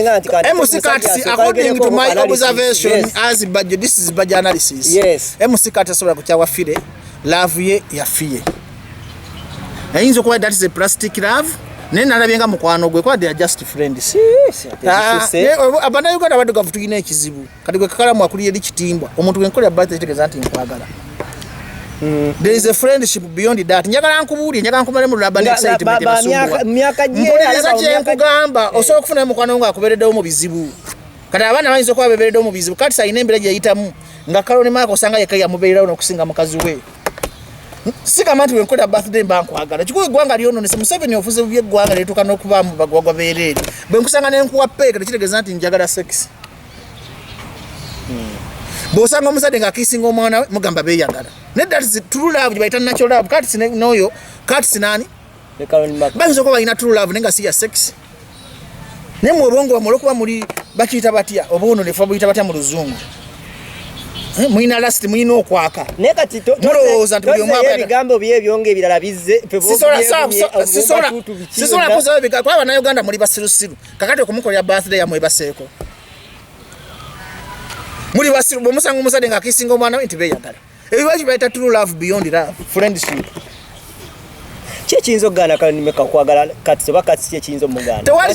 MC Kats, according to my observation, yes, as budget, this is budget analysis. Yes. MC Kats asobola kukyawa Fire, love ye ya Fire. Ayinza okuba that is a plastic love. Naye nalabye nga mukwano gwe, kuba they are just friends. Yes, Ah, naye Abannayuganda abaddugavu tulina ekizibu. Kati gwe kakalamu akulira eri kitimbwa. Omuntu gwe nkolera birthday kitegeeza nti nkwagala. There is a friendship beyond that. Njagala nkubuulire, njagala nkumalemu laba Nga- excitement ebasumbwa. myaka gye, Mpuliriza alaba mu kye myaka gye. nkugamba, osobola okufunayo mukwano nga akubeereddewo mu bizibu. Kati abaana bayinza okuba bebeereddewo mu bizibu. Kati alina embeera gye yayitamu nga Kaloni Maaka osanga yekka yamubeererawo n'okusinga mukazi we. Sigamba nti bwenkolera birthday mba nkwagala. Kikuwa eggwanga lyononese. Museveni ofuze bubi eggwanga lyetuuka n'okubaamu bagwagwa beereere. Bwe nkusanga ne nkuwa peeka tekitegeeza nti njagala sex. Bw'osanga omuzadde ng'akiisinga omwana we, mugamba beeyagala. Naye that is true love gye bayita natural love. Kati n'oyo Kati nani Ne Caroline Mark. Bayinza okuba balina true love naye nga si ya sex. Naye mwe obwongo bwammwe olwokuba muli bakiyita batya, obwononefu babuyita batya mu Luzungu? Eh, mulina lust, mulina okwaka. Naye kati Mulowooza nti buli omu tozzeeyo ebigambo bye ebyo ng'ebirala bizze ffe bw'obyegumye, Sisobola byonna. Kuzayo bigambo kuba Bannayuganda muli basirusiru. Kakati okumukolera birthday yamwebaseeko, muli basiru. Bwemusanga omuzadde ng'akiisinga omwana we nti beeyagala, ebyo baki bayita true love, beyond love, friendship. Ki ekiyinza okugaana Caroline Meka okwagala Kats, oba Kats ki ekiyinza omugaana? Tewali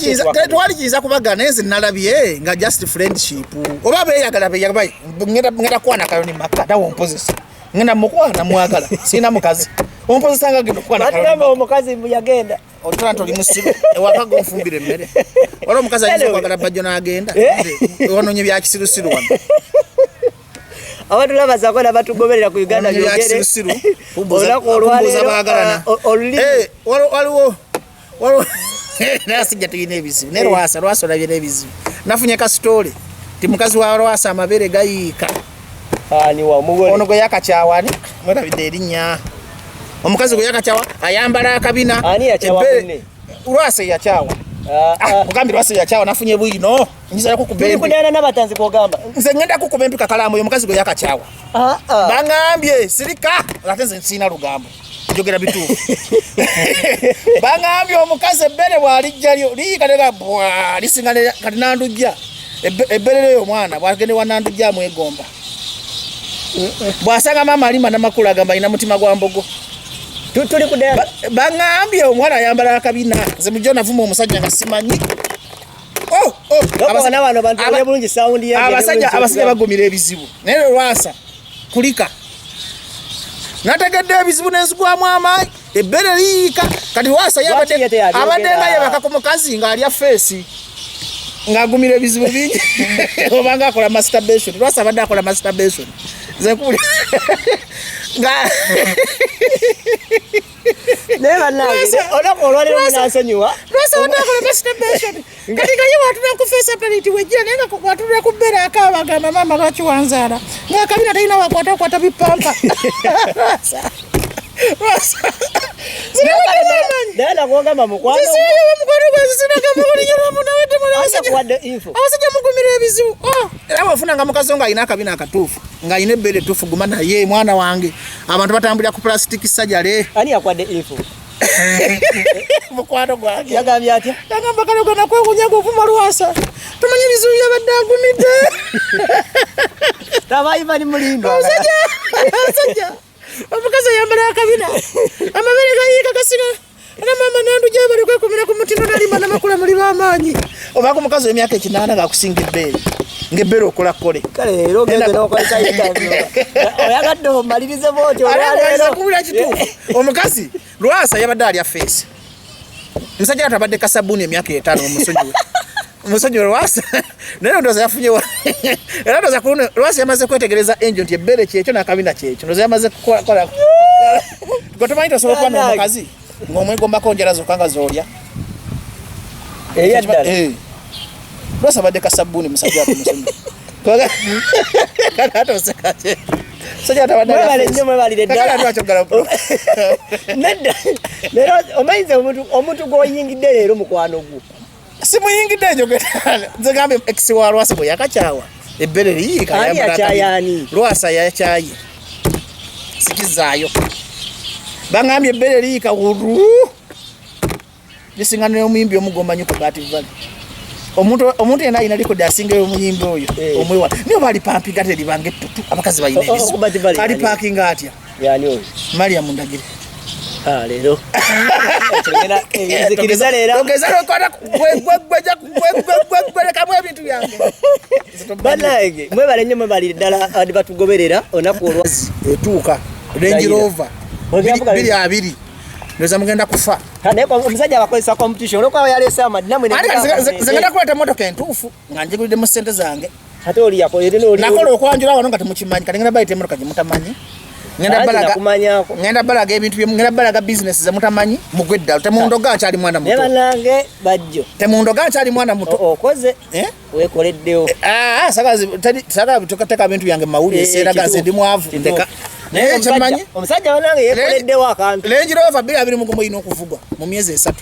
kiyinza kubagaana, naye nze nalabye nga just friendship, oba beeyagala beeyagala. Ngenda kwana Kaloni Maka, nawe ompozesa. Ngenda mukwana, mwagala, sirina mukazi, ompozesa nga genda okukwana Kaloni Batugamba Maka. Omukazi mbu yagenda. Otola nti oli musiru, ewaka gonfumbira emmere. Waliwo omukazi ayinza Anyway. okwagala bajjo n'agenda. Eh. Wanonye bya kisirusiru wano. Abatulaba saako n'abatugoberera ku Uganda Wanonye bya Byogere. kisirusiru. Olunaku Kumbuuza olwaleero baagalana. olulimi Eh, waliwo naye asijja tulina ebizibu. Naye Lwasa olabye n'ebizibu. Nafunye ka story ti mukazi wa Lwasa amabeere gayiika. Ani wa omugole? Ono gwe yakakyawani, mwerabidde erinnya, omukazi gwe yakakyawa ayambala akabina. Ani yakyawa munne? Lwasa yakyawa. Ah, ah. Kugambye Lwasa yakyawa, nafunye bwino njizala kukuba Tuli empi. kunaana n'abatanzi kwogamba. Nze ngenda kukuba empi kakalaamu oyo omukazi gwe yakakyawa. Ah, ah. Baŋambye sirika, ate nze nsiina lugambo, njogera bituufu. Baŋambye omukazi ebbere bw'alijjalyo liyiika nega bwa lisinga kati Nandujja ebbere leyo omwana bwagende wa Nandujja amwegomba. Bw'asanga maama alima namakulu agamba alina mutima gwa mbogo. Tuli ku Diana. Baŋambye omuwala ayambala akabina. Nze mujjo navuma omusajja nga simanyi. Oh, Bakubona bano bantu bali bulungi sound ye. Abasajja bagumira ebizibu, naye Lwasa kulika nategedde ebizibu nenzigwamu amaanyi, ebbere liyiika. Kati Lwasa ye Lwaki ye teyabyogera? Abadde nga yebaka ku mukazi ng'alya face, ng'agumira ebizibu bingi, obanga akola masturbation. Lwasa abadde akola masturbation. Nze nkubuli nga Naye bannange, olunaku olwaleero munansonyiwa. Lwasa abadde akola masturbation. Kati nga ye watula ku face apparent wejjira, naye nga watulira ku bbere akaaba, agamba, "Maama, lwaki wanzaala?" Ng'akabina talina wakwata okwata bipampa. Lwasa, Lwasa. Naye nakwogamba mukwano. Mukwano gwange. Akuwadde info. Abasajja mugumira ebizibu. Oh, era bwofunanga mukazi wo ng'alina akabina akatuufu, ng'alina ebbeere ettuufu, guma naye mwana wange. Abantu batambulira ku plastic sajale. Ani yakwadde info? Mukwano gwange. Yagambye atya? Yagamba kale gwe nakwewunya gweovuma Lwasa, tumanyi ebizibu byabadde agumidde. Tabayiva ni mulindo. Omusajja, omukazi ayambala akabina, amabeere gayiika gasiga era maama Nandujja bali kwekumira ku mutindo nalima namakula muli b'amaanyi. Obanga omukazi w'emyaka 80 ng'akusinga ebbeere, ng'ebbeere okola kkole. Kale leero ogenze n'okozesa interview. Oyagadde omalirize bw'otyo olwaleero. Kubula kituufu, omukazi Lwasa yabadde alya face. Musajja ate abadde kasabuni emyaka 5. Omusonyiwe, omusonyiwe Lwasa. Naye ndowooza yafunye era ndowooza ku luno Lwasa yamaze kwetegereza enjo nti ebbere kyekyo n'akabina kyekyo. Ndowooza yamaze kukola. Gwe tomanyi tosobola okuba n'omukazi ng'omwegombako njala zokka nga z'olya. Erya ddala. Eh. Lwasa abadde kasabuni, musajja ate musonyiwe. Kati ate oseka ki? Musajja ate abadde alya Mwebale face. nnyo, mwebalire Kakati ddala. lwaki ogala Nedda, leero omanyize omuntu gw'oyingidde leero mukwano gwo. Simuyingidde, njogera. Nze gambye ex wa Lwasa bwe yakakyawa ebbere liyiika. Ani yakyaye ani? Lwasa yakyaye, sikizaayo. Baŋambye ebbere liyiika wuru lisinga n'omuyimbi omu gwomanyi ku Bat Valley. Omuntu yenna alina likodi asinga omuyimbi oyo Eh. omwewa niyo bali pampinga teribanga ettutu abakazi balina Oh, oh, ebizibu. Kubba Tivali Ali yani. pakinga atya? Yani oyo? Mariam Ndagire. Ah, leero Ekyo nzikiriza leero. Gwerekamu ebintu byange. Bannange, mwebale nnyo, mwebalire ddala adi batugoberera olunaku olwa Etuuka Range Rover Ogenda 2020, ndowooza mugenda kufa. Ha, naye omusajja abakozesa competition olwokuba yaleese amadi namwe ne Ate kati mugamba nze ngenda kuleeta emotoka entuufu nga njiguliddemu ssente zange. Ate oli yakola era oli Nakola okwanjula wano nga temukimanyi, kati ngenda bayita emotoka gye mutamanyi. Ngenda Anti balaga nakumanyaako. Ngenda balaga ebintu bye ngenda balaga business ze mutamanyi, mugwe eddalo. Temundoga nkyali mwana Naye muto. bannange, bajjo Temundoga nkyali mwana muto. Okoze Eh? wekoleddewo. Ah, sagala tukateka bintu byange mu mawulire. Eh, Seeraga nze kituufu. ndi mwavu. Kituufu. Ndeka. Naye kyemanyi, Omusajja bannange yekoleddewo akantu. Range Rover 2021 erina okuvugwa mu myezi 3.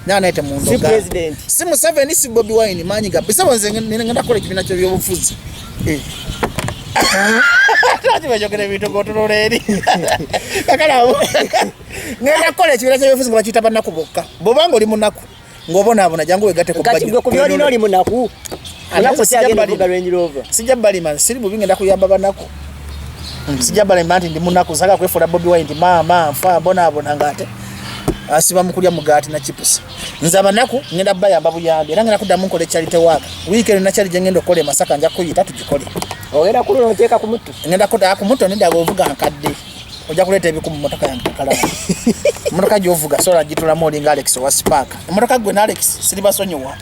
Naye temundoga. Si president. Si Museveni, si Bobi Wine, maanyi ga bisabo. Nze ngenda kukola ekibiina ky'ebyobufuzi. Eh. Lwaki bajogera ebintu ng'otunula eri? Kakalawo. Ngenda kukola ekibiina ky'ebyobufuzi nga bakiyita banaku bokka. Bw'obanga oli munaku ng'obonaabona, jangu wegatte ku Kati gwe ku byolina oli munaku. Ate Munaku si sijja agenda balima. kuvuga Range Rover. Sijja balima, siri bubi, ngenda kuyamba banaku. Sijja balima nti ndi munaku, saagala kwefuula Bobi Wine nti maama nfa mbonaabona ng'ate asiba mu kulya mugaati na chips. Nze abanaku ngenda bayamba buyambi, era ngenda kuddamu nkola charity work. Wiiki eno nakyali gye ngenda okukola e Masaka, nja kuyita tugikole. Ogenda kulula oteeka ku mutto. Ngenda kuta ku mutto nedda, ovuga nkadde. Ojja kuleeta ebiku mu motoka yange kakalamu. Emotoka gy'ovuga sola gitulamu olinga Alex owa Spark. Emotoka gwe ne Alex siribasonyiwa.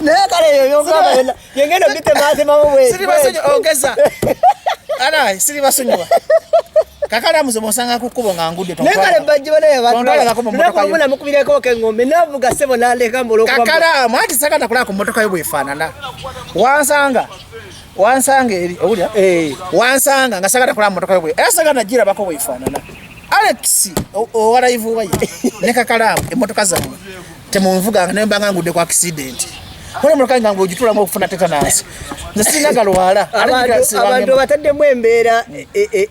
Naye kale eyo yongamba yonna yengenda obitematemamu bwe. Siribasonyiwa ogeza. Ala siribasonyiwa. Kakalamu ze bw'osanga ku kkubo nga ngudde Naye kale bajjo banaye Tontwalangako mu mmotoka yo. lunaku namukubireko keŋŋombe navuga ssebo nandeka mbu olwokuba Kakalaamu anti sagala kulaba ku mmotoka yo bwefaanana. Wansanga eri owulira? Eh. Wansanga nga sagala kulaba mmotoka yo bwe era sagala nagirabako bwefaanana. Alex owa live wayi ne Kakalaamu, emmotoka zammwe temunvuganga naye mbanga ngudde ku accident. Kola emmotoka nga ng'ogitulamu okufuna tetanasi. Nze sirina galwala. Ate Abantu bataddemu embeera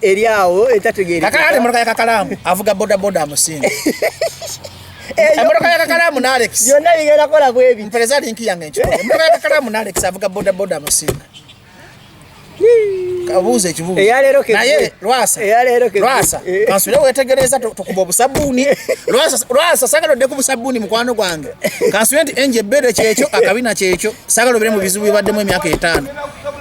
eri awo etategeerekeka. Kakalamu, emmotoka ya Kakalaamu avuga bodaboda amusinga. Eyo Emmotoka ya Kakalaamu ne Alex. Byonna bigenda kukola bwebi. Mpereza link yange nkikole. Emmotoka ya Kakalaamu ne Alex avuga bodaboda amusinga. Kabuuza ekibuuzo. Eyaleero ke Naye gwe. Lwasa. Eyaleero ke gwe. Lwasa. Eh. Kansubire weetegereza tukuba obusabbuuni. Lwasa saagala odde ku busabbuuni, mukwano gwange. Kansubire nti enje ebbere kyekyo, akabina kyekyo. Saagala obeere mu bizibu byobaddemu emyaka 5.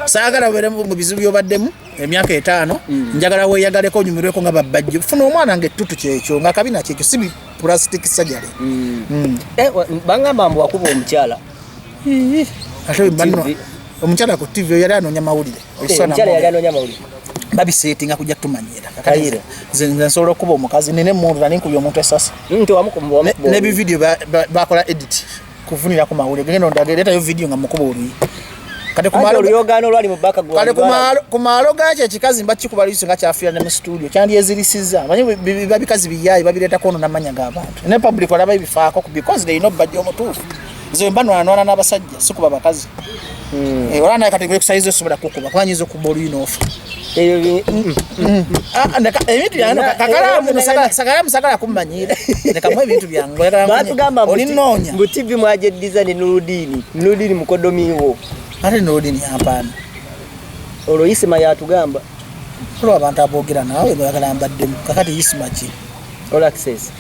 Saagala obeere mu bizibu byobaddemu emyaka 5. Njagala weeyagaleko onyumirweko nga babbajjo. Funa omwana nga ettutu kyekyo, nga akabina kyekyo, si bi plastic surgery. Eh, bangamba mbu wakuba omukyala. Ate banno TV. omukyala ku TV yali anoonya mawulire. Eh, omukyala yali anoonya mawulire. Babiseetinga kujja tumanyira. Kayira. Nze nsobola okuba omukazi nina emundu nali nkubye omuntu esasi. Nti wamukuba wamukuba. N'ebividiyo bakola edit kufunira ku mawulire. Genda ondage, leetayo vidiyo nga mukuba oluyi. Kati ku Anti maalo oluyogaano olwali mu bbaka gwe kale wali ku maalo gakyo ekikazi mba kikuba liiso nga kyafiira ne mu studio kyandyezirisiza. Amanyi biba bikazi biyaayi babireeta kwonoona amannya g'abantu. Ne public olaba ebifaako because they know bajja omutuufu. Nze mba nwananwana n'abasajja, sikuba bakazi. Eh, olaba naye kati kusayiza osobola kukuba kuba nyinza okuba oluyi n'ofa. Ebyo Ah, ebintu byange kakalaamu no sagala sagala kummanyiira. Lekamu ebintu byange. Oyagala Batugamba mbu oli nnoonya. Mbu TV mwagyeddiza ne Nuludini. Nuludini mukodomiwo. Ate Nuludini yampaana. Olwo Isima yatugamba. Olwo abantu aboogera naawe bayagala mbaddemu. Kakati Isima ki? All access.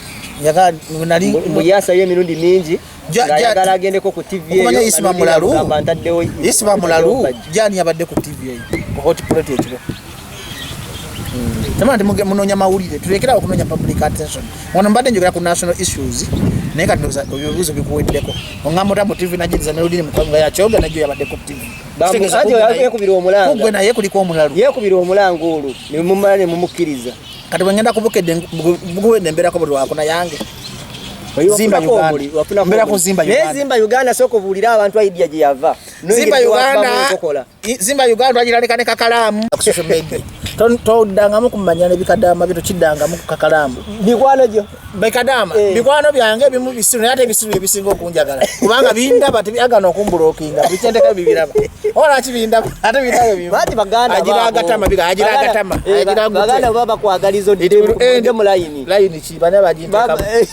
Njagala nali Mbu yasayo emirundi mingi ng'ayagala agendeko ku TV eyo. Okumanya Isima nga Nuludini mulalu. amugamba Isima mulalu. ntaddewo bajjo. Jani yabadde ku TV eyo. Ku hot plate ekiro. Temanya nti munoonya mawulire, tulekerawo okunoonya public attention. Wano mbadde njogera ku national issues, naye kati ndowooza ebibuuzo bikuweddeko. Oŋŋamba otya mu TV nagiriza Nuludini mukwano nga yakyoga najjo yabadde ku TV. Kitegeeza Anti kuggwe naye- yeekubira omulanga. Kuggwe naye kuliko omulalu. Yeekubira omulanga olwo ne mumala ne mumukkiriza. Kati bwe ngenda kubukedde mbeerako buli lwakuna yange. Zimba Wafunako Uganda. omuli, wafunako Mbeera ku omuli. Zimba Naye Uganda. Zimba Uganda sooka obuulire abantu idea gye yava. Zimba N'engeri Uganda. gye wakubamu enkokola. Zimba Uganda twagirandika ne kakalaamu ku social media. Toddangamu kumanya n'ebikadaama byo tokiddangamu ku kakalaamu. Mikwano gyo. Bikadaama, Eh. mikwano byange ebimu bisiru naye ate ebisiru bye bisinga okunjagala. Kubanga bindaba tebyagana okumbulokinga, bikyendeka bibiraba. Oba lwaki bindaba? Ate bindaba ebimu. Bangi baganda Agira baabo. agatama biga, agira agatama, agira agutwe. Baganda baba bakwagaliza It will end. odde mu layini. Layini ki? Bani abagiteekamu? Baba, eh.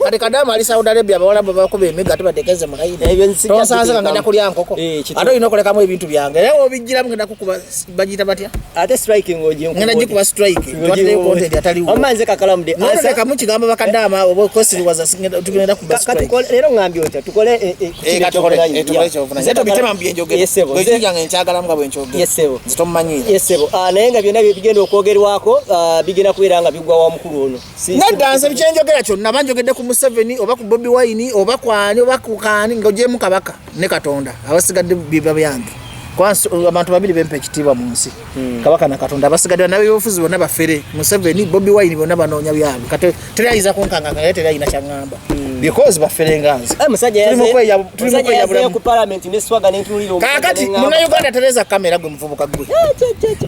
Kati kadamu ali Saudi Arabia, abawalabu bakuba emiga ate batekeze mu layini. Ebyo nsijja Tonsanze nga ngenda kubiteekamu. kulya nkoko. Eh, kituufu. Ate olina okulekamu ebintu byange, era obijjiramu ngenda kukuba, bagiyita batya? Ate strike ng'oginkuba. Ngenda gikuba strike, twaddeyo content ataliwo. Wamma nze kakalamudde. Notekamu kigambo bakadaama oba okwesiriwaza, tugenda kuba strike. Leero ŋŋambye otya, tukole Eh, katukole, tukole ekyobuvunaanyizibwa. Nze tobitema mu byenjogera. Yes, ssebo. Bwe kijja nkyagalamu nga bwe nkyogera. Yes, ssebo. Nze tomumanyiira. Yes, ssebo. Ah, naye nga byonna bigenda okwogerwako, bigenda kubeera nga bigwa wa mukulu ono. Nedda, nze kyenjogera kyonna, ba njogedde ku Museveni oba ku Bobi Wine oba kwani oba ku kaani, ng'ogyemu Kabaka ne Katonda, abasigadde biba byange. Kuba abantu babiri bempa ekitiibwa mu nsi, Kabaka na Katonda. Abasigadde nabyobufuzi bonna bafere. Museveni, Bobi Wine, bonna banoonya byabwe. Kati teri ayinza kunkanga, naye teri ayina kyaŋŋamba because bafere nga nze. Eh, musajja Tuli mu tuli mu musajja kweyabulamu. yazeeyo ku parliament ne swaga n'entunuulira omusajja Kaakati ne ŋŋamba. Munnayuganda, tereza kamera gwe muvubuka gwe.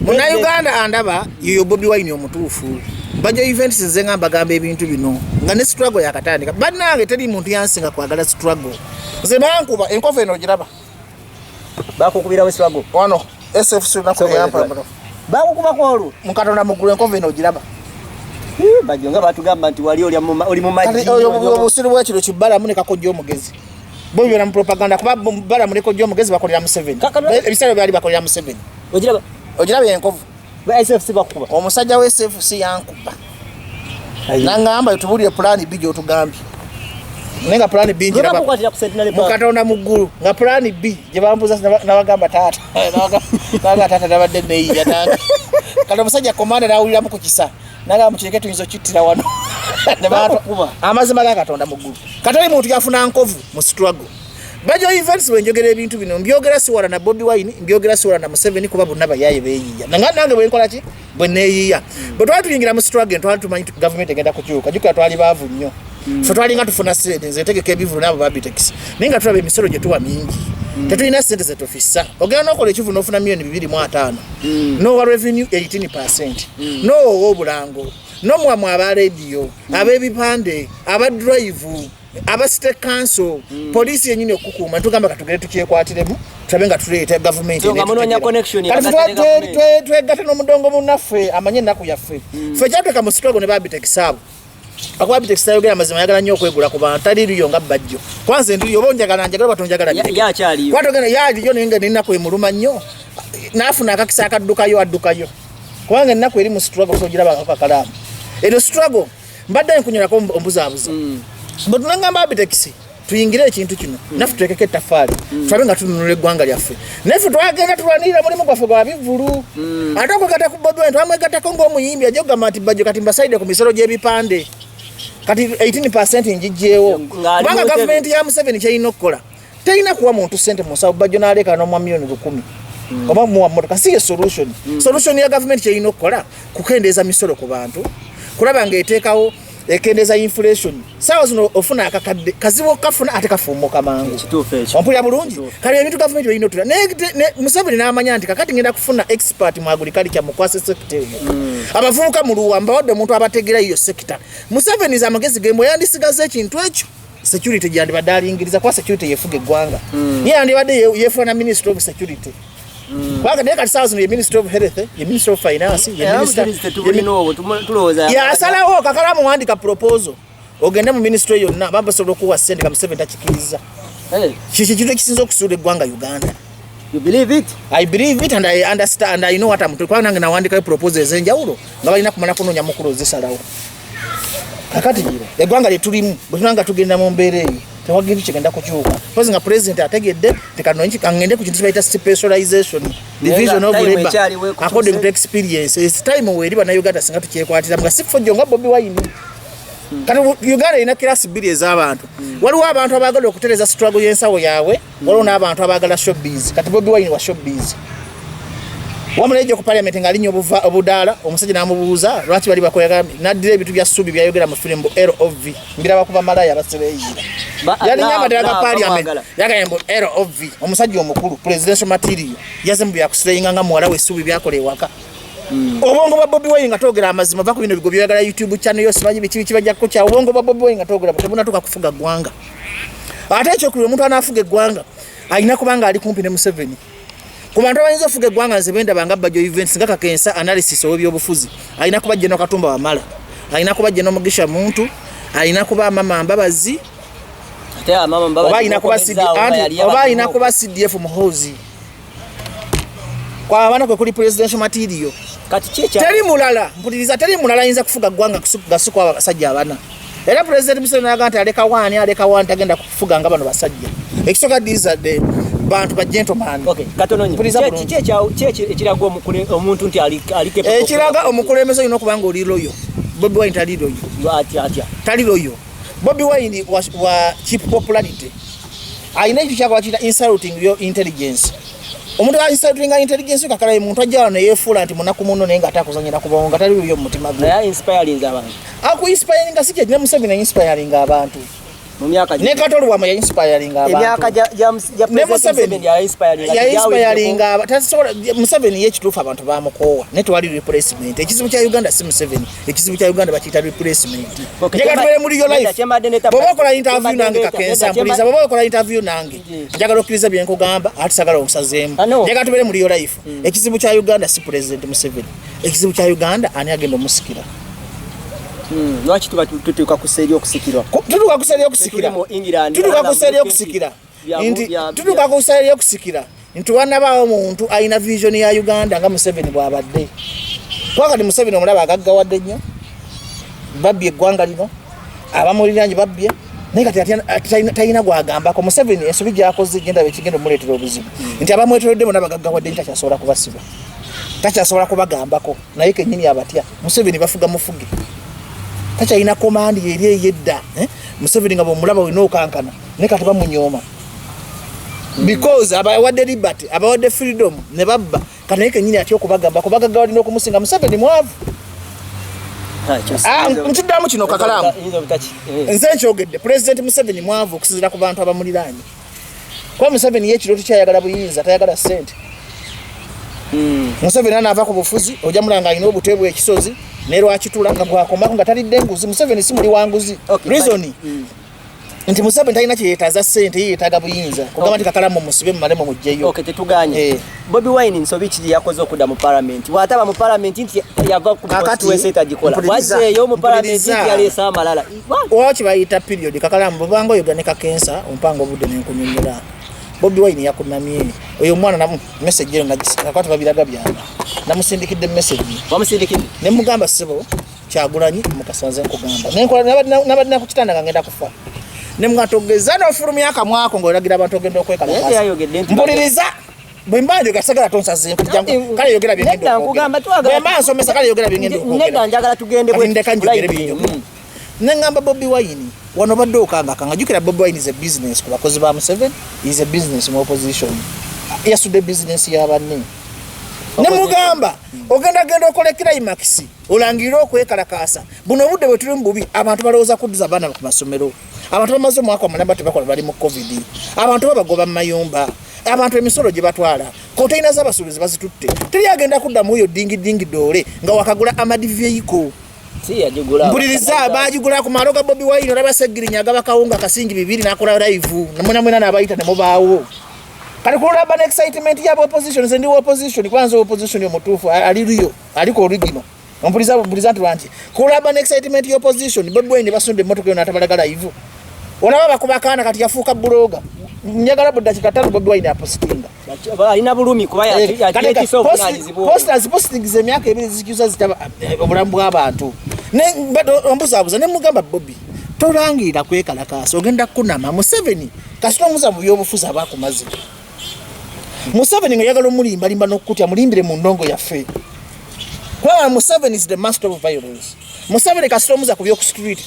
Munnayuganda andaba, yoyo Bobi Wine omutuufu. Bajjo Events, nze nga mbagamba ebintu bino nga ne struggle yakatandika. Bannange, teri muntu yansinga kwagala struggle. Nze bankuba enkovu eno ogiraba. Bakukubirawo struggle? Wano SFC lunaku eyampa. Bakukubako olwo? Mukatonda muggulu, enkovu eno ogiraba. Eh, Bajjo nga batugamba nti wali oli mu Kati maggi. oyo obusiru bwekiro kibalamu ne kakojja omugezi bo byona mu propaganda, kuba balamu ne kojja omugezi bakolera Museveni. Ebiseera byali bakolera Museveni. Ogiraba? Ogiraba enkovu? Ba SFC bakukuba? Omusajja wa SFC yankuba naŋŋamba, tubulire plan B gy'otugambye, naye nga plan B Lwe njiraba. bakukwatira ku Centenary Park. Mukatonda mu ggulu, nga plan B gye bambuuza, nabagamba taata, nabagamba taata nabadde neyiya nange. Kati omusajja komanda nawuliramu ku kisa, nagamba mukireke, tuyinza okittira wano. Ne Bakukuba. Amazima ga Katonda mu ggulu, katali muntu yafuna nkovu mu struggle. Bajo Events, bwenjogera ebintu bino mbyogera siwala na Bobi Wine, mbyogera siwala na Museveni, kuba bonna bayaye beeyiya. Nanga nange bwenkola ki bwe neeyiya. Bwe twali tuyingira mu struggle, twali tumanyi nti gavumenti egenda kukyuka. Jjukira twali baavu nnyo. Ffe twalinga tufuna sente, nze ntegeka ebivulu n'abo babitex, naye nga tulaba emisolo gye tuwa mingi, tetulina sente zetufissa. Ogenda n'okola ekivu n'ofuna 250,000,000, nowa revenue 18, nowowa obulango, nomuwamu aba rediyo, ab'ebipande, aba drive, aba city council, poliisi yenyini okukuuma. Tugamba katugere tukyekwatiremu, tulabe nga tuleeta gavumenti. So nga munoonya connection Kati yakati ne gavumenti. twegatte n'omudongo munnaffe amanye ennaku yaffe. Ffe kyatweka mu struggle ne babitex abo, akuba Bitex tayogera amazima, ayagala nnyo okwegula ku bantu, taliriyo nga Bajjo. Kwanza endiriyo oba onjagala njagala oba tonjagala, bireke. Yakyaliyo. Kwatogenda yaliyo, naye nga nennaku emuluma nnyo, naafuna akakisa akaddukayo addukayo, kubanga ennaku eri mu struggle sogirabangako kakalaamu. Eno struggle mbadde nkunyolako ombuzaabuza, bwe tunagamba Abitex tuyingire ekintu kino, naffe tutekeko ettaffaali, tulabe nga tununula eggwanga lyaffe. Naye ffe twagenda tulwanirira mulimu gwaffe gwa bivvulu. Ate okwegatta ku Bobi Wine, twamwegattako ng'omuyimbi ajja okugamba nti Bajjo kati mbasaidde ku misolo gy'ebipande, kati 18 njijjeewo. Ng'ali Kubanga mu ntebe. gavumenti ya Museveni kyerina okukola, terina kuwa muntu sente mu nsawo. Bajjo n'aleeka n'omuwa 100,000,000 oba muwa mmotoka, si ye solution. Solution ya gavumenti kyerina okukola kukendeeza misolo ku bantu, kulaba ng'eteekawo ekendeeza inflation. Saawa zino ofuna akakadde kazibu okafuna, ate kafuumuka mangu. Kituufu ekyo. Ompulira bulungi? Kale ebintu gavumenti erina otula. Museveni n'amanya nti kakati ngenda kufuna expert mu agriculture, mukwase sector eyo. Abavubuka muluwa mbawadde omuntu abategera iyo sector. Museveni za amagezi ge yandisigaza ekintu ekyo security gyandibadde alingiriza, kuba security yefuga eggwanga. Ye yandibadde yefuula na minister of security, kubanga naye kati saawa zino ye minister of health, ye minister of finance, ye Era minister obujulizi tetubulina obwo, tulowooza yasalawo kakalamu wandika proposal ogende mu ministry yonna, babasobola okuwa sente ka Museveni takikiriza. Hey, Kiki kintu ekisinza okusuula eggwanga Uganda. you believe it? I believe it and I understand, I know what I'm doing. Kubanga nange nawandikayo proposal ez'enjawulo nga balina kumala kunoonya mukulu ozisalawo. Kakati eggwanga lye tulimu, bwe tunanga tugenda mu mbeera eyo, tewagintu kigenda kukyuka pozi nga president ategedde tekano kaŋŋende ku kintu kibayita specialization, division of time labor ekyaliwo ekutuuse. according to experience. It's time weeri bannayuganda singa tukyekwatira nga si ffojjo nga Bobi Wine. Kati Uganda erina class bbiri ez'abantu. Waliwo abantu abaagala okutereza struggle y'ensawo yaabwe, waliwo n'abantu abaagala showbiz. Kati Bobi Wine wa showbiz. Wamulejja ku parliament ng'alinnya obudaala, omusajja n'amubuuza lwaki bali bakoyaga, n'addira ebintu bya Ssubi byayogera mu firimu LOV, mbiraba kuba malaya basebeeyira. Yalinnya amadala ga love, parliament, bamwagala. yagambye mbu LOV, omusajja omukulu presidential material yaze mu byakusireyinga nga muwala we Ssubi byakola ewaka. Obwongo bwa Bobi Wine, nga twogera amazima, va ku bino bigo byayagala YouTube channel yo simanyi biki biki bajja kukya. Obwongo bwa Bobi Wine, nga twogera, tebunatuuka kufuga ggwanga. Ate ekyokubiri, omuntu anaafuga eggwanga alina kubanga ali kumpi ne Museveni. Ku bantu abayinza ofuga eggwanga, nze bendaba nga Bajjo Events, nga kakensa analysis ow'ebyobufuzi, alina kuba General Katumba Wamala, alina kuba General Mugisha Muntu, Alina kuba Amama Mbabazi, oba alina kuba CDF Muhoozi. Kwabana kwe kuli presidential material. Teri mulala, mpuliriza, teri mulala ayinza kufuga ggwanga gasuku abo abasajja abana. Era President Museveni n'agamba nti aleka waani, aleka waani, tagenda kufuga nga bano basajja. Ekisooka, these are the bantu ba gentleman. Okay, katono nnyo. Mpuliriza bulungi. Kiki ekiraga omuntu nti ali capable? Ekiraga omukulembeze olina okuba nga oli loyal. Bobi Wine tali loyal. Atya atya? Tali loyal. Bobi Wine wa cheap popularity. Alina ekyo kyakola kiyita insulting your intelligence. Omuntu a insulting intelligence kakala muntu ajja wano neyeefuula nti munaku muno, naye nga ate akuzanyira ku bwongo, nga tali luyo mu mutima gwe. Naye inspiring abantu. Aku inspiring si kye, ne Museveni inspiring abantu. Mu myaka Ne Kato Lubwama ya inspiring abantu. Emyaka gya Ne President Museveni Museveni ya inspiring. Ya inspiring tasobola. Museveni ye ekituufu abantu bamukoowa, naye tewali replacement. Ekizibu kya Uganda si Museveni, ekizibu kya Uganda bakiyita replacement. Okay, Njagala tubeere muri your life. Kyembadde neta- Bw'oba okola interview kyembadde nange, Kakensa, mpuliriza, bw'oba okola interview nange, njagala okkiriza bye nkugamba, ate sagala onsazeemu. Ah, no. Njagala tubeere muri your life. Ekizibu kya Uganda si President Museveni, ekizibu kya Uganda ani agenda omusikira. Lwaki tuba tutuuka ku sseeri okusikirwa? Tutuuka ku sseeri y'okusikira. Tetuli mu England, Tutuuka ku era sseeri mu y'okusikira nti tutuuka ku sseeri y'okusikira nti wanabaawo omuntu alina vision ya Uganda nga Museveni bw'abadde. Kuba kati Museveni omulaba agaggawadde nnyo, babbye eggwanga lino, abamuliranye babbye, naye kati talina gwagambako. Museveni ensobi gyakoze gendaba ekigenda omuleetera obuzibu nti abamwetoolodde bonna bagaggawadde, nti takyasobola kubasiba, takyasobola kubagambako, naye kennyini abatya. Museveni bafuga mufuge, takyalina command eri eyedda, eh? Museveni nga bwomulaba olina okankana, naye kati bamunyooma because abawadde liberty, abawadde freedom ne babba. Kati naye kenyini atya okubagamba kubagagga walina okumusinga. Museveni mwavu. Ah, nkiddamu kino kakalaamu, nze nkyogedde, President Museveni mwavu okusinziira ku bantu abamuliraanye, kuba Museveni ye ekirooto kyayagala buyinza, tayagala ssente. Museveni anaava ku bufuzi ojja mulanga alina obutwe bwekisozi ne lwakitula nga bwakomako nga talidde enguzi. Museveni si muli wa nguzi. Reason nti Museveni talina kyeyetaaza ssente, ye yeetaaga buyinza kugamba nti kakalamu musibe mumale mumugjeyo. Okay, tetuganye. Bobi Wine nsobi ki yakoze okudda mu parliament? Bw'ataba mu parliament nti yava ku Kakati, constituency etagikola. mpuliriza, Wazzeeyo mu parliament nti mpuliriza. yaleese amalala. Owa kibayita period. Kakalamu, bwebanga oyoga ne Kakensa ompanga obudde nenkunyonyola. Bobi Wine yakunamye oyo omwana namu message eyo nakwata babiraga byana namusindikidde message. Wamusindikidde? Ne mugamba, ssebo Kyagulanyi mukasanze, nkugamba nenkola nabadde nakukitanda nga ngenda kufa, ne mugamba togeza nofulumya akamwako ng'olagira abantu ogenda Naye okwekalakaasa. teyayogedde nti Mpuliriza, bwe mba njoga sagala tonsaze, kale yogera byengenda Nedda, nkugamba twagala bwe mba nsomesa, kale yogera byengenda Nedda, njagala tugende Kati ndeka njogere live. byenjogera. Neŋŋamba Bobi Wine wano badde okangakanga, jjukira Bobi Wine is a business ku bakozi ba Museveni, is a business mu opposition, yasudde business ya banne. Ne mugamba ogenda genda okola climax olangirire okwekalakaasa. Buno obudde bwe tuli mu bubi, abantu balowooza kudduza abaana ku masomero, abantu bamaze omwaka omulamba tebakola, bali mu COVID, abantu babagoba mu mayumba, abantu emisolo gye batwala, konteina z'abasuubuzi bazitutte, teri agenda kuddamu oyo dingidingi doole nga wakagula armoured vehicle. Si yagigula. Mpuliriza, bagigula ku maalo ga Bobi Wine. Olaba Segirinya agaba kawunga kasingi bibiri nakola live namwena mwena nabayita nemubaawo. Kati kulaba ne excitement ya opposition, nze ndi wa opposition, kwanza opposition omutuufu ali riyo aliko original. Mpuliriza, mpuliriza nti lwanki kulaba ne excitement ya opposition, Bobi Wine basudde emmotoka yo n'atabalaga live, olaba bakuba kaana kati yafuuka blogger. Njagala bu dakika 5 Bobi Wine apositinga. Alina bulumi kuba yatiisa obuvunaanyizibwa obwo. Posters, postings emyaka 2 zikyusa zitaba obulamu bw'abantu. Ombuzaabuza ne mugamba Bobi tolangirira kwekalakaasa, ogenda kukunama. Museveni kasita omuza mu byobufuzi aba akumaze. Museveni nga yagala omulimbalimba n'okukutya, mulimbire mu ndongo yaffe, kubanga Museveni is the master of violence. Museveni kasita omuza ku byoku street.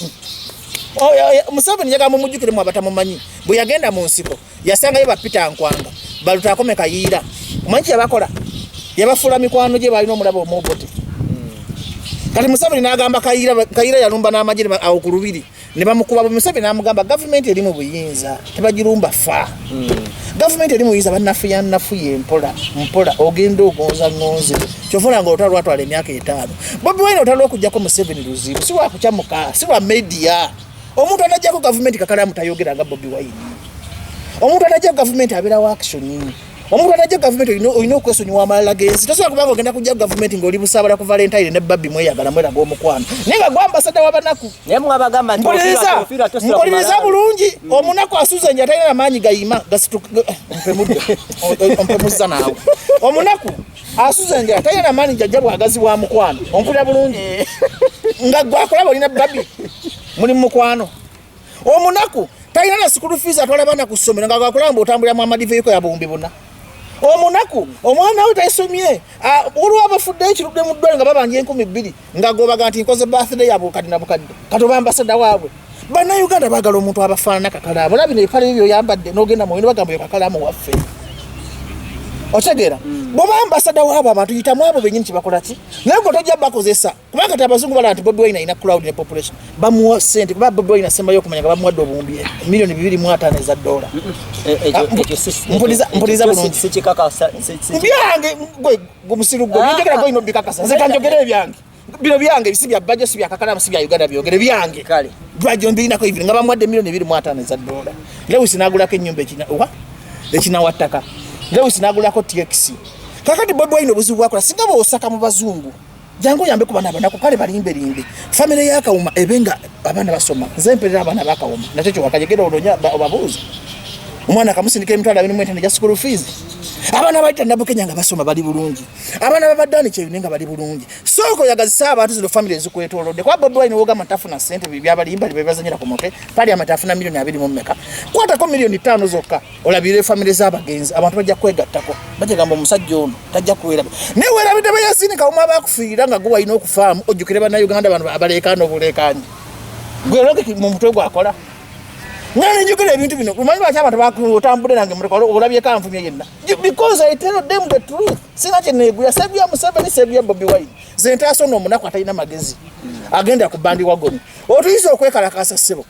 Oh, Museveni njagala mumujjukiremu abatamumanyi, bwe yagenda mu nsiko yasangayo ba Peter Nkwanga balutakome Kayiira. Omanyi kyeyabakola? Yabafuula mikwano gye, balina omulaba omwobote. Kati Museveni n'agamba Kayiira, Kayiira yalumba n'amagye awo ku lubiri ne bamukuba. Museveni n'amugamba gavumenti eri mu buyinza tebagirumba fa, gavumenti eri mu buyinza banafuya nafuye mpola mpola, ogenda ogonza ŋŋonze. Kyova olanga olutalo lwatwala emyaka 5. Bobi Wine olutalo lwokuggyako Museveni luzibu, si lwakukyamuka, si lwa media. Omuntu anajjako gavumenti kakalamu tayogera nga Bobi Wine. Omuntu anajjako gavumenti abeerawo action. Omuntu atajja gavumenti olina okwesonyiwa amalala g'ensi. Tosobola kubanga ogenda kujja gavumenti ng'oli busaabala ku Valentine ne Babbi mweyagala mweraga omukwano. Naye nga gwe ambasada w'abanaku. Naye mwabagamba nti mpuliriza bulungi omunaku asuze nja talina na maanyi gayima gasituka mpemuzza naawe. Omunaku asuze nja talina na maanyi jajja bwagazi bwa mukwano. Ompulira bulungi nga gwe akulaba olina Babbi muli mu mukwano. Omunaku talina na school fees atwala abaana ku ssomero nga gwakulaba mbu otambulira mu amadiveeko ya buwumbi buna. Omunaku omwana we tasomye, waliwo abafudde ekirudde mu ddwaliro nga babanja 2000 nga gobaga nti nkoze birthday ya bukadde na bukadde kati oba ambasada waabwe. Bannayuganda baagala omuntu abafaanana kakalaamu. Olaba bino ebipale byo by'oyambadde n'ogenda mu bino bagamba oyo kakalaamu waffe. Otegeera? Bw'oba ambasada waabwe abantu yitamu abo bennyini kyebakola ki? Naye gwe tojja bakozesa. Kubanga kati abazungu balaba nti Bobi Wine alina crowd ne population. Bamuwa ssente kuba Bobi Wine asembayo okumanya nga bamuwadde obuwumbi miliyoni bibiri mu ataano eza dola. Mpuliriza bulungi. Byange gwe gumusiru gwe byenjogera gwe olina obikakasa. Nze kanjogere ebyange. Bino byange si bya Bajjo, si bya Kakalamu, si bya Uganda byogere byange. Kale. Bajjo mbirinako even nga bamuwadde miliyoni bibiri mu ataano eza dola. Lewis n'agulako ennyumba ekina wa ttaka. Lewis n'agulako TX. Kakati Bobi Wine obuzibu bwakola singa bw'osaka mu bazungu. Jangu oyambe ku bana abanaku kale balimberimbe. Famire ya Kawuma ebe nga abaana basoma. Nze mperera abaana ba Kawuma. Nakyo kyo wakajegera ononya obabuuza. Omwana akamusindika emitwalo abiri mu etaano egya school fees. Abaana bayita Nabukenya nga basoma bali bulungi. Abaana babadde Kyeyune nga bali bulungi. Sooka oyagazisa abantu zino famire ezikwetoolodde. Kuba Bobi Wine wogamba tafuna ssente byabalimba bye bazanyira ku mutwe. Parliament afuna miliyoni abiri mu mmeka. Kwatako miliyoni ttaano zokka olabirire famire z'abagenzi. Abantu bajja kwegattako. Bajja gamba omusajja ono tajja kwerabira. Naye weerabidde ba Yasini Kawuma abakufiirira nga gwe walina okufaamu ojjukire bannayuganda bano abaleekaana obuleekaanyi. Gwe logic mu mutwe gwakola. Nga nenjogera ebintu bino omanyi lwaki abantu otambudde nange olabyeko anvumye yenna. Because I tell them the truth. Sina kye neeguya, seeguya Museveni, seeguya Bobi Wine. Nze ntaasa ono omunaku atalina magezi. Agenda ku bandwagon. Otuyinza okwekalakaasa ssebo.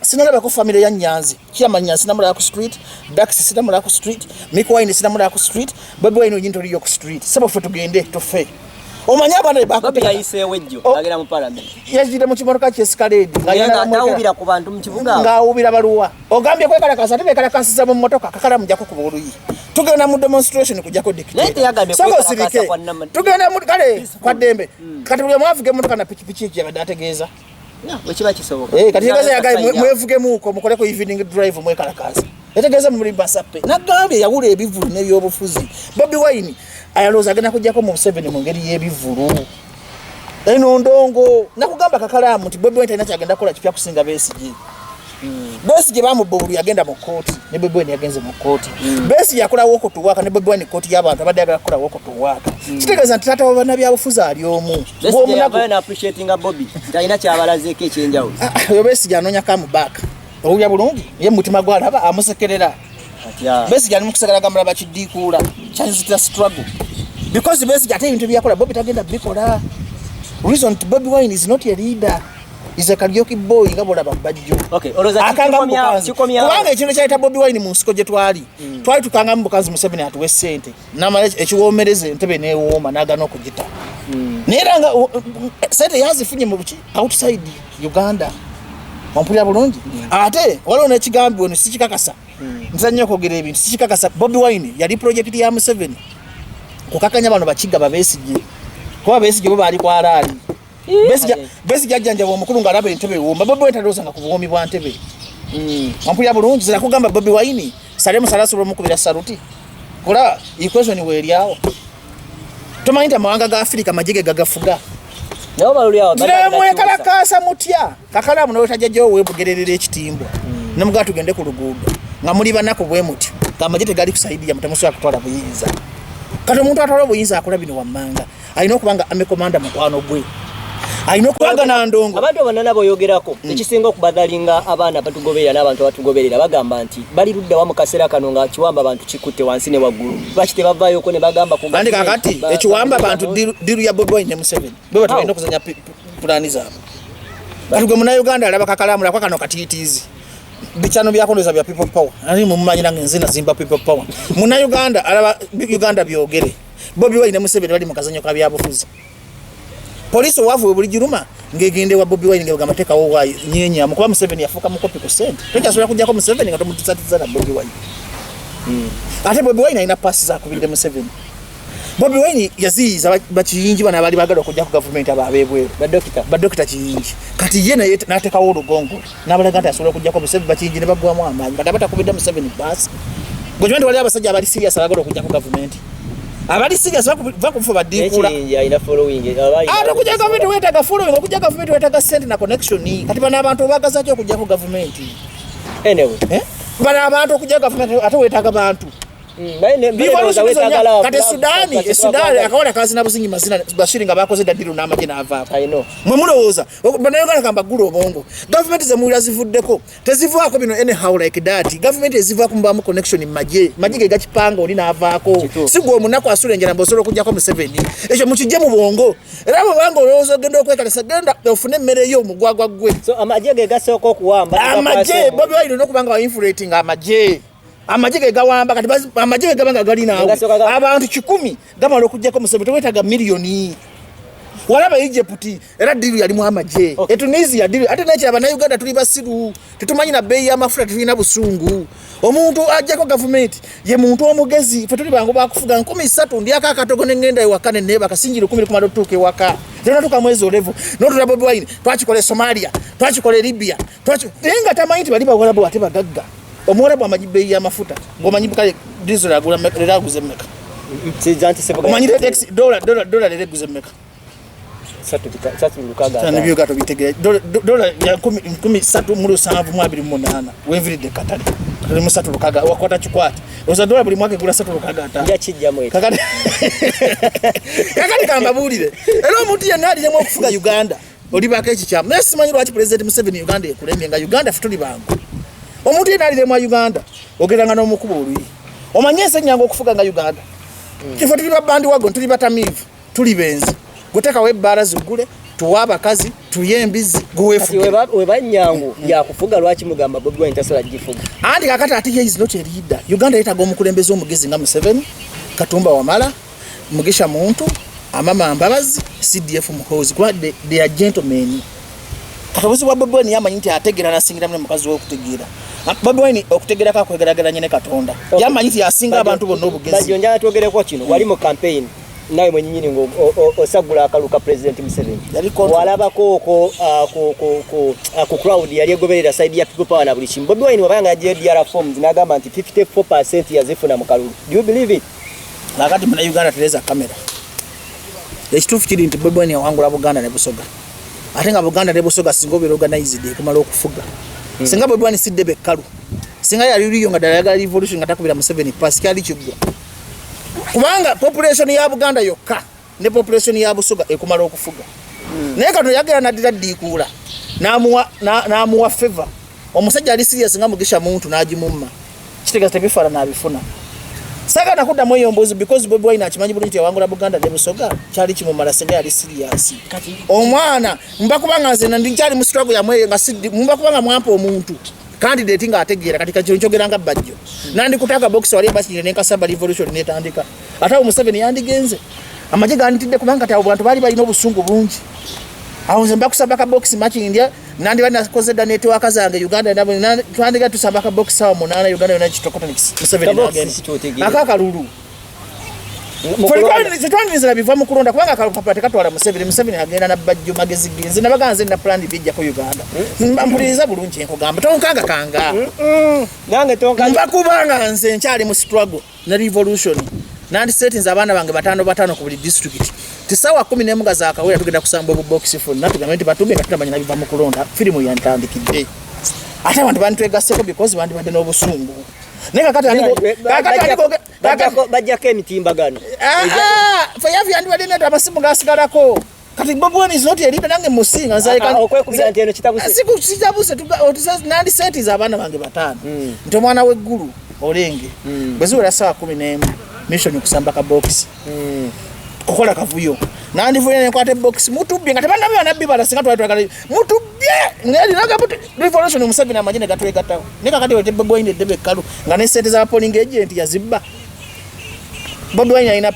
Sinalabako famire ya Nyanzi. Chairman Nyanzi sinamulaba ku street, Dax sinamulaba ku street, Mick Wine sinamulaba ku street, Bobi Wine onyini toliyo ku street. Ssebo ffe tugende tufe. Omanyi abaana be Bobi bakuteeka. yayiseewo ejjo agenda mu parliament. Yajjire mu kimotoka kye Escalade. Nga tawubira ku bantu mu kibuga. Ng'awubira baluwa. Ogambye kwekalakaasa ate beekalakaasiza mu mmotoka kakalamu jjako kuba oluyi. Tugenda mu demonstration kujjako Naye teyagambye dictator. Sooka kwekalakaasa osirike. kwa nnama- Tugenda mu kale kwa ddembe. Kati buli omu avuga emmotoka na pikipiki ekyo yabadde ategeeza. Bwe kiba kisoboka. Kati tegeeza yagambye mwevugemuuko mukoleko evening drive mwekalakaasa. Yategeeza muli basappe. Nagambye yawula ebivvulu n'ebyobufuzi. Bobi Wine ayalowooza agenda kujjako mu Museveni mu ngeri y'ebivvulu. Eno ndongo nakugamba kakalaamu nti Bobi Wine talina kyagenda kukola kipya kusinga Besigye. Besigye bamubba obululu yagenda mu kkooti ne Bobi Wine yagenze mu kkooti. Besigye yakola walk to work ne Bobi Wine kkooti y'abantu abadde ayagala kukola walk to work. Kitegeeza nti taata wa bannabyabufuzi ali omu. Besigye Bw'omunaku- yavayo n'appreciatinga Bobi nti alina kyabalazeeko ekyenjawulo. Ah, oyo Besigye anoonya comeback. Owulira bulungi ye mu mutima gw'alaba amusekerera. Atya. Besigye ali mu kusekera gamulaba bakiddiikuula kyanzitira struggle. Because Besigye ate ebintu byakola Bobi tagenda bikola. Reason Bobi Wine is not a leader. Is a karaoke boy nga bw'olaba Bajjo. Okay, olowooza Akanga mu bukanzi. kikomyawo. Kubanga ekintu ekyaleeta Bobi Wine mu nsiko gye twali. Twali tukanga mu bukanzi Museveni atuwe ssente. N'amala ekiwoomereza entebe n'ewooma n'agaana okugita. Naye era nga ssente yazifunye mu buki outside Uganda. Ompulira bulungi? Ate waliwo n'ekigambibwa eno sikikakasa. Nza nnyo okwogera ebintu sikikakasa. Bobi Wine yali project ya Museveni kukakanya bano bakiga babesigye. Kuba Besigye bo baali kwalaali. Besigye ajjanjaba omukulu ng'alaba entebe ewuuma. Bobi Wine talowooza ku buwoomi bwa ntebe. Ompulira bulungi? Nze nakugamba Bobi Wine Saleh Musala asobola omukubira saluti. Kola equation weeryawo. Tomanyi nti amawanga ga Afirika amagye ge gagafuga. Nabo baluli awo. Mwekalakaasa mutya? Kakalaamu nawe tajjajjawo weebugererera ekitimbwa. Ne mugaa tugende ku luguudo nga muli banaku bwe mutyo ng'amagye tegali ku side yammwe temusobola kutwala buyinza. Kati omuntu atwala obuyinza akola bino wammanga alina okuba nga army commander mukwano gwe. Alina okuba nga nandongo. Abantu bonna boyogerako ekisinga okubadalinga abaana abatugoberera n'abantu abatugoberera bagamba nti bali ludda wa mu kaseera kano nga kiwamba abantu kikutte wansi ne waggulu. Lwaki tebavaayoko ne bagamba ku Andi kakati ekiwamba abantu deal ya Bobi Wine ne Museveni. Bwe batyo balina okuzanya pulaani zaabwe. Kati gwe munnayuganda alaba kakalaamu lako kano katiitiizi. Bikyano byakondoza bya people power. Ani mumumanyi nange nze nazimba people power. Munnayuganda alaba Uganda byogere. Bobi Wine ne Museveni bali mu kazanyo ka byabufuzi. Poliisi owaavu we buli giruma ng'egenda ewa Bobi Wine ng'egamba teekawo waayi nyenyamu kuba Museveni yafuuka mukopi ku ssente. Tokyasobola kuggyako Museveni nga tomutisatiza na Bobi Wine. Ate Bobi Wine alina paasi zakubidde Museveni. Bobi Wine yaziyiza bakiyingi bano abaali baagala okujja ku gavumenti abo ab'ebweru, badokita Kiyingi. Kati ye naye n'ateekawo olugongo n'abalaga nti asobola okujjako Museveni, bakiyingi ne baggwamu amaanyi. Kati abatakubidde Museveni paasi, gwe kimanyi nti waliwo abasajja abali serious abaagala okujjako gavumenti, abali serious va kufa badiikula. Ate okujja gavumenti weetaaga following, okujja gavumenti weetaaga sente na connection. Kati bano abantu obagaza ki okujjako gavumenti? Anyway. Eh? Bano abantu okujja gavumenti ate weetaaga bantu. Kati Sudani, Sudani akawala kazina buzinyi mazina Bashiri nga bakoze dadiru n'amagye n'avaako. Mwe mulowooza bannayuganda kambagula obwongo, gavumenti zemuwulira zivuddeko tezivaako bino anyhow like that. Gavumenti ezivaako mubaamu connection mu magye, magye ge gakipanga oli n'avaako. Si gwe omunaku asula enjala mbu osobola okuggyako Museveni. Ekyo mukijje mu bwongo. Era bwobanga olowooza ogenda okwekalisa, genda ofune emmere yo omugwagwa ggwe. So amagye ge gasooka okuwamba. Amagye, Bobi Wine olina okuba nga wainfurating amagye. Amagye ge gawamba. Kati amagye ge gaba nga gali naawe abantu 100 gamala okuggyako Museveni, tewetaaga miliyoni. Walaba Egypt era deal yalimu amagye. E Tunisia deal. Ate nekira bannayuganda tuli basiru, tetumanyi na bbeeyi y'amafuta, tetulina busungu. Omuntu ajjako gavumenti ye muntu omugezi. Fe tuli bangu bakufuga 3000, ndyako akatogo ne ŋŋenda ewaka ne neebaka, sinjiri 10 kumala otutuuka ewaka. Tenatuuka mwezi olevu notula Bobi Wine, twakikola e Somalia, twakikola e Libya, naye nga tamanyi nti bali bawalabu ate bagagga. Omuwalabu amanyi bbeeyi y'amafuta, ng'omanyi kale diesel agula leero aguze mmeka? Omanyi dola leero eguze mmeka? Nebyogato bitegere dola ya 3778 wenviridde katale tuli mu 36 wakwata kikwate oza dola buli mwaka egula 365. Kakati kambabuulire, era omuntu yenna aliremu okufuga Uganda olibako ekikyamu. Naye simanyi lwaki Pulezidenti Museveni Uganda ekulemye nga Uganda ffe tuli bangu. Omuntu yenna aliremwa Uganda ogeranga n'omukuba oluyi. Omanyi ensi enyangu okufuga nga Uganda, kifo tuli babandi wagon, tuli batamiivu, tuli benzi. Gutekawo ebbaala ziggule, tuwe abakazi, tulye embizi, gwewefuge. Weba nyangu yakufuga, lwaki mugamba Bobi Wine tasobola gifuga? Anti kakati ate ye is not a leader. Uganda yeetaaga omukulembeze omugezi nga Museveni, Katumba Wamala, Mugisha Muntu, Amama Mbabazi, CDF Muhoozi, kuba they are gentlemen. Kati obuzibu bwa Bobi Wine, yamanyi nti ategeera nasingira mune mukazi we okutegeera. Bobi Wine okutegeerako akwegerageranye ne Katonda. Yamanyi nti yasinga abantu bonna obugezi. Bajjo, njagala twogereko kino. Wali mu campaign nawe mwenyinyini nga osagula akalu ka President Museveni, walabako oko ku crowd yali egoberera side ya People Power na buli kimu. Bobi Wine wabanga yagiye DR forms n'agamba nti 54% yazifuna mu kalulu. Do you believe it? Kakati Munnayuganda, tereza kamera. Ekituufu kiri nti Bobi Wine yawangula Buganda ne Busoga, ate nga Buganda ne Busoga singa obeera organized ekumala okufuga. Singa Bobi Wine si ddebe ekkalu, singa yali liyo nga ddala yagala revolution nga takubira Museveni paasi, kyali kiggwa, kubanga population ya Buganda yokka ne population ya Busoga ekumala okufuga. Naye katono yagera naddira ddiikuula n'amuwa favor omusajja ali serious nga Mugisha Muntu n'agimumma, kitegeeza tebifaana n'abifuna. Saagala kuddamu eyo mbuzi because Bobi Wine akimanyi bulungi yawangula Buganda ne Busoga, kyali kimumala singa yali serious. Omwana mba kubanga nze ndi nkyali mu struggle yamwe nga siddi mba kubanga mwampa omuntu candidate nga ategeera. Kati kati nkyogera nga Bajjo, nandikutaka box wali abakire nenkasamba revolution netandika, ate awo Museveni yandigenze amagye ganditidde, kubanga kati abo bantu baali balina obusungu bungi. Awo nze mbakusaba ka box Makindya, nandiba nakoze dda network zange Uganda, twandiga tusaba ka box sawa 8, Uganda yonna kitokota, Museveni nagenda akakalulu. Tetwaniriza biva mu kulonda, kubanga akalupapula tekatwala Museveni. Museveni agenda na Bajjo magezi ge. Nze nabaga nze na plan bijjako Uganda. Mpuliriza bulungi enkugamba, tonkanga kanga. Nange tonka. Mba kubanga nze nkyali mu struggle ne revolution, nandisetinze abaana bange bataano bataano ku buli district ti sawa 11 nga zakawera tugenda kusamba obubokisi fonna, tugambe nti batumbe nga tutamanya nabiva mu kulonda. Firimu yantandikidde, ate abantu banditwegasseko because bandibadde n'obusungu. Naye kakati Bajjako emitimbagano. Feyavi yandibadde neta amasimu gasigalako. Kati Bobi Wine is not a leader, nange musinga. Okwekubira nti eno kitabuse. Sikitabuse. Nandisetiza abaana bange bataano nti omwana w'eggulu olenge bwe ziwera sawa 11, mission kusamba ka box, kukola kavuyo. Nandivuye nenkwata ebokisi, mutubbye nga tebannabi banabbi bala, singa twali twagala mutubbye revolution, Museveni amagye ne gatwegattawo. Naye kakati wete Bobi Wine eddebe ekkalu nga ne sente za polling agent yazibba. Bobi Wine yalina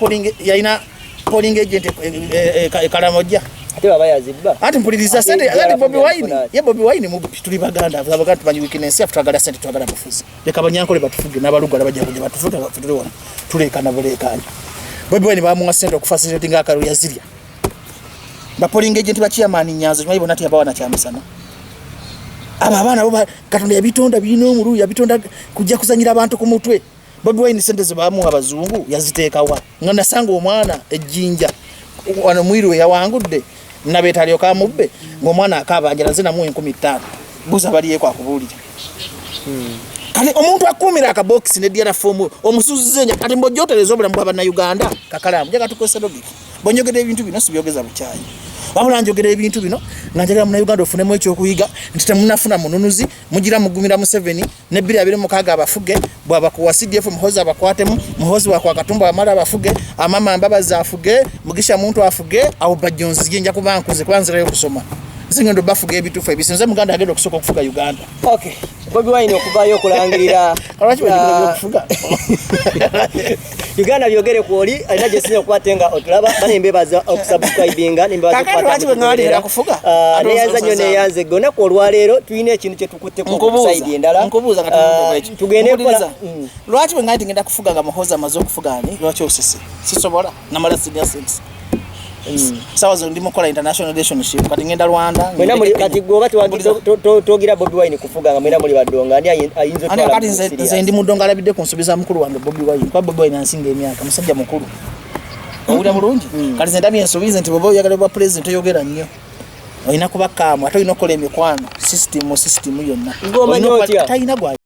polling agent e Kalamojja. Ate baba yazibba. Anti mpuliriza sente ati Bobi Wine. Ye Bobi Wine mubbi, tuli Baganda. Abaganda tumanyi weakness yaffe, twagala sente, twagala bufuzi. Leka Abanyankole batufuge n'Abalugala bajja kujja batufuge, ffe tuli wano. Tuleekaana buleekaanyi. Bobi Wine bamuwa sente okufacilitatinga akalulu, yazirya. Ba polling agent ba chairman Nyanzo kimanyi bonna teyabawa na kyamisana. Abo abaana bo Katonda yabitonda birina omulu, yabitonda kujja kuzanyira abantu ku mutwe. Bobi Wine sente ze bamuwa abazungu yaziteekawa? Nga nasanga omwana ejjinja wano mwiru we yawangudde nabeeta alyoka amubbe ng'omwana akaaba njala, nze namuwa 5000. Buuza baliyeeko akubuulira. Kati omuntu akuumira akabokisi ne DR form omusuziza enja, kati mbw'ojja obulamu bwa Bannayuganda kakalaamu njaga tukozesa logic. Bwenjogera ebintu bino sibyogeza bukyayi, wabula njogera ebintu bino nga njagala Munnayuganda ofunemu ekyokuyiga nti temunafuna mununuzi, mugira mugumira Museveni ne 2026 abafuge. Bwabakuwa CDF, Muhozi abakwatemu, Muhozi wakwa Katumba amala abafuge, Amama Mbabazi afuge, Mugisha Muntu afuge. Awo bajjonzi nja kuba nkuze kuba nzirayo okusoma, nze ngenda obafuga ebituufu ebisinze. Muganda agenda okusooka okufuga Uganda. Okay. Bobi Wine okuvaayo okulangirira Lwaki bwejogera okufuga? Uganda byogere kwoli alina gye sinza okukwate nga otulaba bane, mbebaza okusubscribinga, nembebaza. Kakati lwaki bwe ŋŋalira kufuga? Neyanza nnyo, neyanze gwe. Olunaku olwaleero tulina ekintu kye tukutteko ku Nkubuuza, side endala. Nkubuuza nga tuvudde ku ekyo. Tugende Mpuliriza. kola Lwaki bwe ŋŋali ngenda kufuga nga Muhoozi amaze okufuga ani? Lwaki osese sisobola namala senior six? Sawa zo ndi mukola international relationship, kati ngenda Rwanda. Mwena muli ngende kati gwe oba Mpuliriza. togira Bobi Wine kufuga nga mwena muli badonga, ani ayinza Ani otwala kati mu nze serious? Nze ndi mudongo alabidde ku nsobi za mukulu wange Bobi Wine, kuba Bobi Wine ansinga emyaka, musajja mukulu, owulira bulungi. Kati nze ndabye ensobi ze nti bw'oba oyagala bwa president oyogera nnyo, olina kuba kaamu, ate olina okukola emikwano system mu system yonna. Ng'omanyi Olina otya? Talina gwa